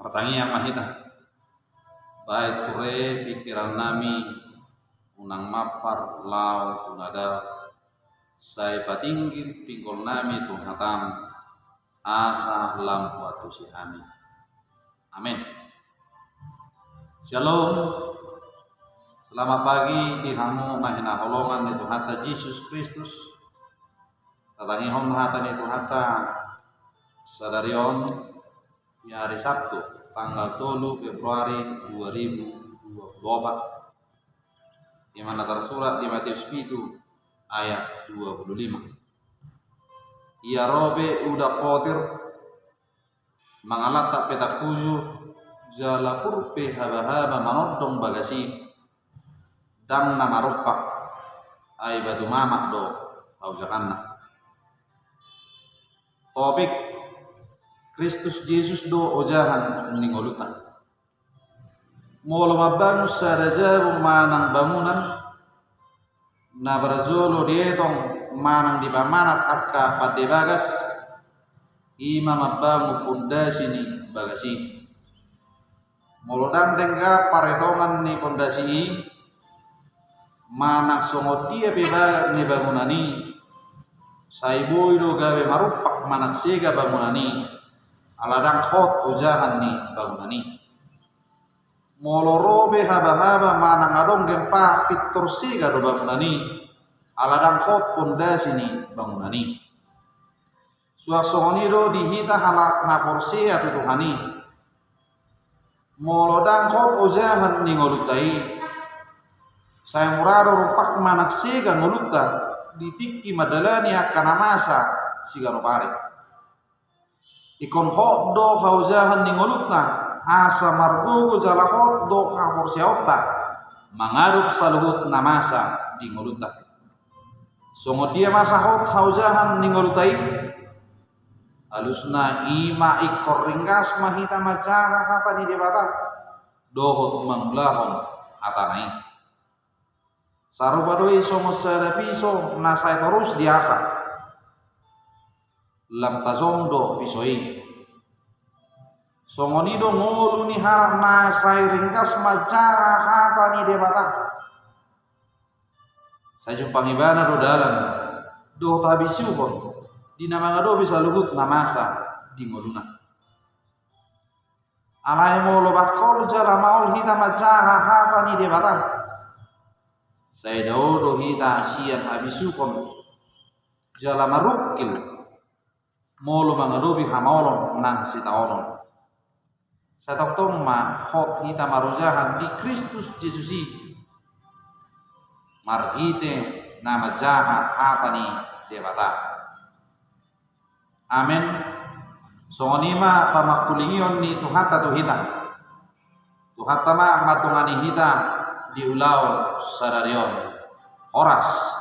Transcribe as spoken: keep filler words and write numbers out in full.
Patangiang ma hita. Baen ture pingkiran nami, unang mampar laho tu na dalan, sai patinggil pinggol nami tu hatam, asa lam huantusi hami. Amen. Shalom. Selamat pagi di hamu na hinaholongan ni Tuhanta Jesus Kristus. Tatangihon hata ni Tuhanta sadari on di hari Sabtu, tanggal tolu Februari dua ribu dua puluh opat. Di mana tersurat di Matius pitu ayat dua puluh lima. Ia ro pe uda potir, mangalanta pe tangkuju, jala pur pe habahaba manondong bagas i, ndang na marompak, ai batu mamak do haojahanna. Topik: Kristus Jesus do ojahan ni ngolunta. Molo mambangun sada jabu manang bangunan, na parjolo dietong manang dipamanat angka pande bagas, i ma mambangun pondasi ni bagas i. Molo ndang denggan paretongan ni pondasi i, manang songon dia pe bagak ni bangunan i, sai boi do gabe marompak manang sega bangunan i, ala ndang hot ojahan ni bangunan i. Molo ro pe habahaba manang adong gempa, pintor sega do bangunan i, ala ndang hot pondasi ni bangunan i. Suang songon i do di hita halak na porsea tu Tuhan i. Molo ndang hot ojahan ni ngolunta i, sai mura do rompak manang sega ngolunta di tingki mandalani angka na masa siganup ari. Ingkon hot do haojahan ni ngolunta, asa margogo jala hot do haporseaonta mangadop saluhut na masa di ngolunta. Songon dia masa hot haojahan ni ngolunta i? Alusna i ma ingkon ringgas ma hita manjaha hata ni Debata dohot mangulahon hatana i. Sarupa do i songon sada piso na sai torus diasah. Lam tajom do piso i. Songon i do ngolu ni halak na sai ringgas manjaha hata ni Debata. Sai jumpang ibana do dalan dohot habisuhon di na mangadopi saluhut na masa di ngoluna. Alai molo bangkol jala maol hita manjaha hata ni Debata, sai dao do hita sian habisuhon jala marungkil molo mangadopi hamaolon nang sitaonon. Sai tongtong ma hot hita marojahan di Kristus Jesus i, marhite na manjaha hata ni Debata. Amen. Songon i ma pamangkulingion ni Tuhanta tu hita. Tuhanta ma mandongani hita di ulaon sadari on. Horas.